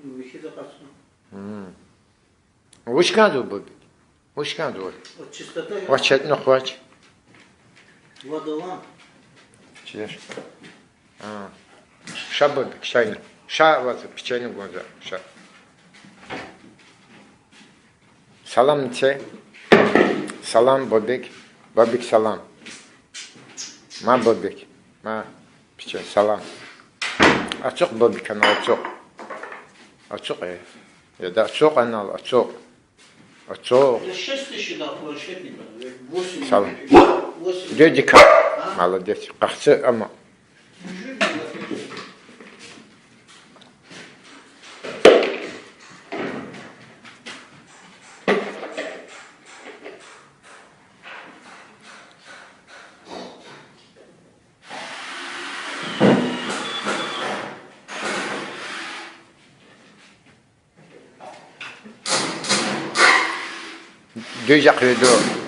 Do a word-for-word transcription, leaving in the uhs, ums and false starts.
Михьиз акъатна. Вуч кӀанзава, бубик? Вуч кӀанзава? От чистота я. Вач, чатнух вач. Вад аван. Чеш. А. Ша, бубик, чайни. Ша ваз печенье гваз, ша. Салам це. Салам, бубик. Бубик, салам. Ма, бубик. Ма, печенье, салам. Ацукь, бубик, ана ацукь. Ацукь, э. Я да ацукь, анал ацукь. Ацукь. Салам. Дедика. Молодец. Къахце ама. Дуьз яхъ виду.